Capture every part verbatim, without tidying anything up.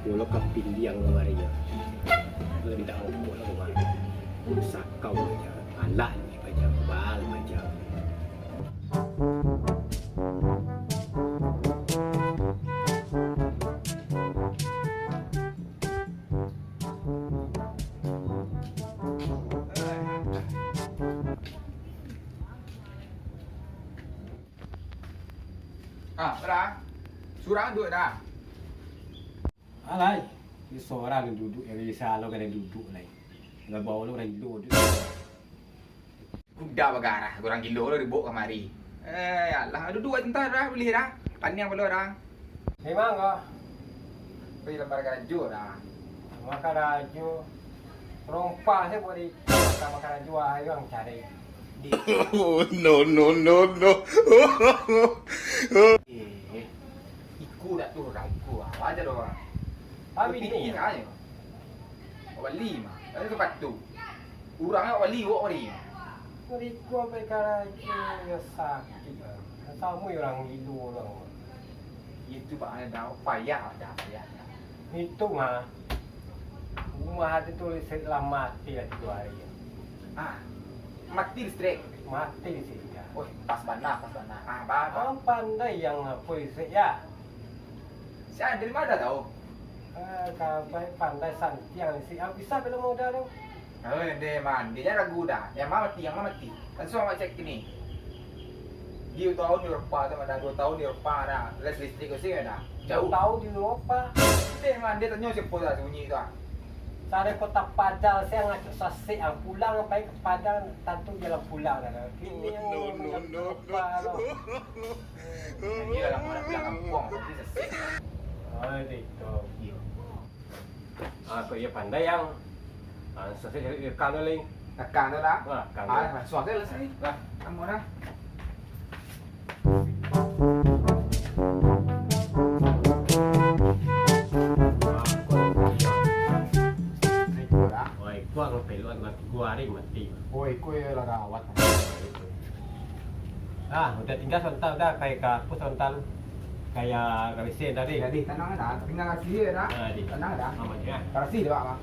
Mulo kapindiang kamari nyo. Mintak rokok lah kamari. Sakau baja, alah ni baja, bal baja. Ah, Bra. Surang duduak dah. Alai, di sorang duduak, yang di salo kada duduak lai. Kalau bawa lu orang gilo duduak. Kuda bagarah, orang gilo lu dibawa kamari. Eh, alah, duduak tentang dah, boleh dah. Paniang palo dah. Memang kah? Pergi lamar karajo dah. Lamar karajo. Rompa se buat di lamar karajo, ayo ang cari. Di. Oh, no, no, no, no. Eh, iku dak tu dah, iku. Apa aja doh. Tapi ni ayo. Bali mah. Ada sepatu. Urang awak bali, awak bali. Riko ampai karajo yo sakik lah. Samo yo urang gilo urang. Itu bak ado payah dah, payah dah. Itu mah. Rumah ati tu listrik lah mati lah tigo hari. Ah, mati listrik. Mati listrik dah. Oh, pas bana, pas bana. Ah, ba, ba. Ang pandai yang apo listrik ya? Si Andre mah ado tahu. Ah, kabai pandai santiang si. Ah, bisa kalau mau dah tu. Oh, Andre mah, Andre jan ragu dah. Yang mah mati, yang mah mati. Langsung awak cek kini. Di tahun di Eropa tu, ada dua tahun di Eropa dah. Les listrik tu sih dah. Jauh. Tahu di Eropa. Andre mah, Andre tanyo siapa dah sembunyi tu ah. Dari Kota Padang, saya ngacak sasek, ah, pulang, pai ke Padang, tantu jalan pulang dah. Kini yang no, no, no, no. Eropa tu. Iyo lah, nak pulang kampuang, tapi sasek. Oh, itu. Iyo. Ah, kok iyo pandai yang, ah, sasek cari rekam tu, Ling. Rekam tu lah. Ah, rekam tu. Ah, langsung aja lah sini. Lah. Kamu dah. Wah, kuat kalau peluk, tigo hari mati. Oh, iko yo lah gawat. Ah, udah tinggal sebentar, udah kayak ke apa sebentar. Kayak garisin tadi. Jadi, tenang dah. Tinggal kasih dah. Ah, di. Tenang dah. Aman ya. Kasih dah, Bang.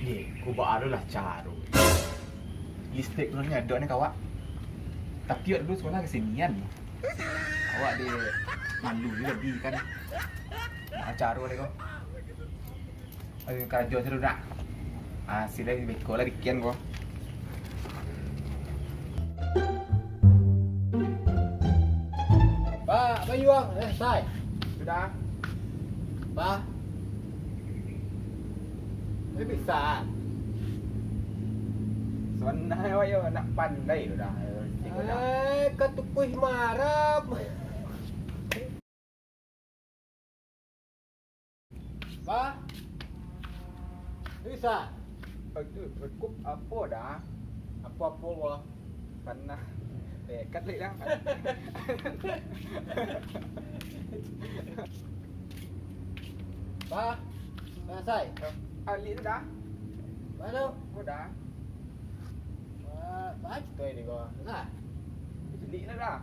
Ni, ku baru lah caro. Listrik tu nyo ado ni, kawak. Tapi awak dulu sekolah kesenian. Awak di malu juga di kan. Nak caro deh kau. Ayo, karajo sajo dah. Ah, sila beko lah dikian ko. Pak, bayuang, eh, sai. Sudah. Pak. Ini bisa. Sonai awak yo, nak pandai tu dah. Eh, katukuih marap. Bah. Bisa. Aduh, cukup apa dah? Apa-apa, Bah? Panah. Eh, kat lek dah. Bah. Bah, sai. Alik tu dah. Mana? Apa dah? Wah, baik tu ini kau. Nah. Jelik lah dah.